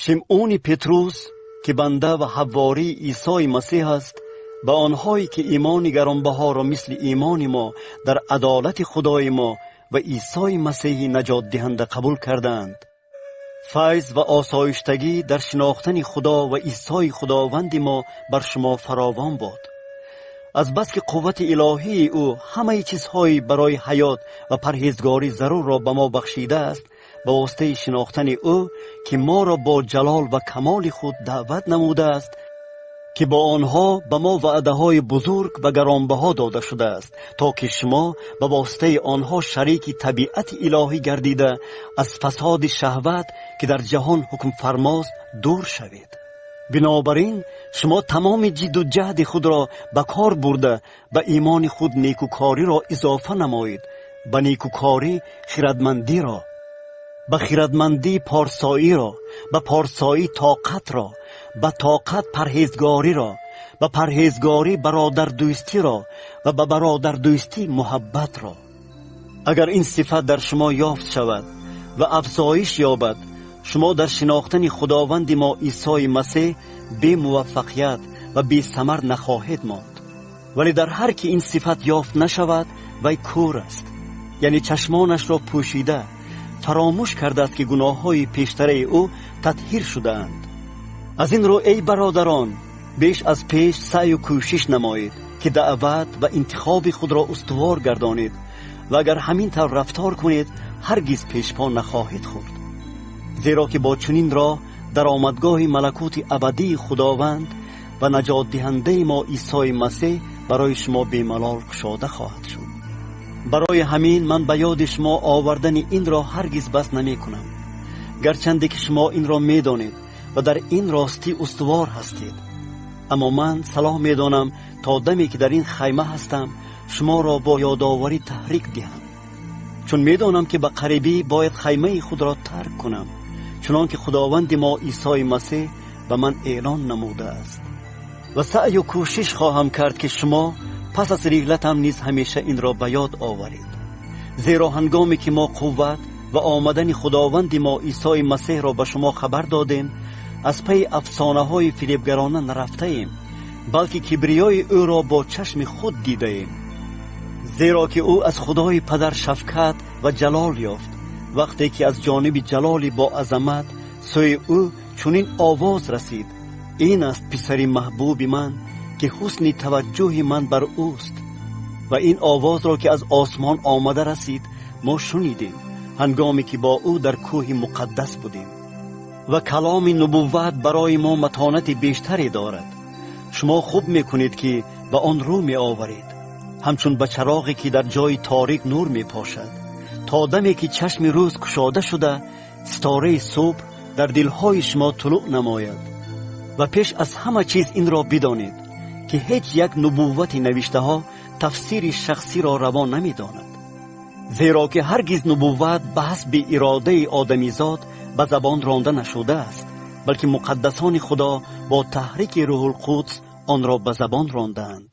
Шимъуни Петрус, ки банда ва ҳаввории Исои Масеҳ аст, ба онҳое ки имони гаронбаҳоро мисли имони мо дар адолати Худои мо ва Исои Масеҳи наҷотдиҳанда қабул кардаанд. Файз ва осоиштагӣ дар шинохтани Худо ва Исои Худованди мо бар шумо фаровон бод. Аз бас ки қуввати илоҳии ӯ ҳамаи чизҳои барои ҳаёт ва парҳезгорӣ зарурро ба мо бахшидааст, ба воситаи шинохтани ӯ, ки моро бо ҷалол ва камоли худ даъват намудааст, ки бо онҳо ба мо ваъдаҳои бузург ва гаронбаҳо дода шудааст, то ки шумо ба воситаи онҳо шарики табиати илоҳӣ гардида, аз фасоди шаҳват, ки дар ҷаҳон ҳукмфармост, дур шавед. Бинобар ин шумо тамоми ҷидду ҷаҳди худро ба кор бурда, ба имони худ некукориро изофа намоед, ба некукорӣ хирадмандиро, ба хирадмандӣ порсоиро, ба порсоӣ тоқатро, ба тоқат парҳезгориро, ба парҳезгорӣ бародардӯстиро ва ба бародардӯстӣ муҳаббатро. Агар ин сифат дар шумо ёфт шавад ва афзоиш ёбад, шумо дар шинохтани Худованди мо Исои Масеҳ бемуваффақият ва бесамар нахоҳед монд. Вале дар ҳар ки ин сифат ёфт нашавад, вай кӯр аст, яъне чашмонашро пӯшида, фаромӯш кардааст, ки гуноҳҳои пештараи ӯ татҳир шудаанд. Аз ин рӯ, эй бародарон, беш аз пеш саъю кӯшиш намоед, ки даъват ва интихоби худро устувор гардонед, ва агар ҳамин тавр рафтор кунед, ҳаргиз пешпо нахоҳед хӯрд. Зеро ки бо чунин роҳ даромадгоҳи малакути абадии Худованд ва наҷотдиҳандаи мо Исои Масеҳ барои шумо бемалол кушода хоҳад шуд. Барои ҳамин ман ба ёди шумо овардани инро ҳаргиз бас намекунам, гарчанде ки шумо инро медонед ва дар ин ростӣ устувор ҳастед. Аммо ман салоҳ медонам, то даме ки дар ин хайма ҳастам, шуморо бо ёдоварӣ таҳрик диҳам, чун медонам, ки ба қарибӣ бояд хаймаи худро тарк кунам, чунон ки Худованди мо Исои Масеҳ ба ман эълон намудааст. Ва саъю кӯшиш хоҳам кард, ки шумо пас аз риҳлатам низ ҳамеша инро ба ёд оваред. Зеро ҳангоме ки мо қувват ва омадани Худованди мо Исои Масеҳро ба шумо хабар додем, аз пайи афсонаҳои фиребгарона нарафтаем, балки кибриёи ӯро бо чашми худ дидаем. Зеро ки ӯ аз Худои Падар шафкат ва ҷалол ёфт, вақте ки аз ҷониби ҷалоли боазамат сӯи ӯ чунин овоз расид: «Ин аст писари маҳбуби ман, ки ҳусни таваҷҷӯҳи ман бар ӯст». Ва ин овозро, ки аз осмон омада расид, мо шунидем, ҳангоме ки бо ӯ дар кӯҳи муқаддас будем. Ва каломи нубувват барои мо матонати бештаре дорад. Шумо хуб мекунед, ки ба он рӯ меоваред, ҳамчун ба чароғе, ки дар ҷои торик нур мепошад, то даме ки чашми рӯз кушода шуда, ситораи субҳ дар дилҳои шумо тулӯъ намояд. Ва пеш аз ҳама чиз инро бидонед, ки ҳеҷ як нубуввати навиштаҳо тафсири шахсиро раво намедонад, зеро ки ҳаргиз нубувват ба ҳасби иродаи одамизод ба забон ронда нашудааст, балки муқаддасони Худо бо таҳрики Рӯҳулқудс онро ба забон рондаанд.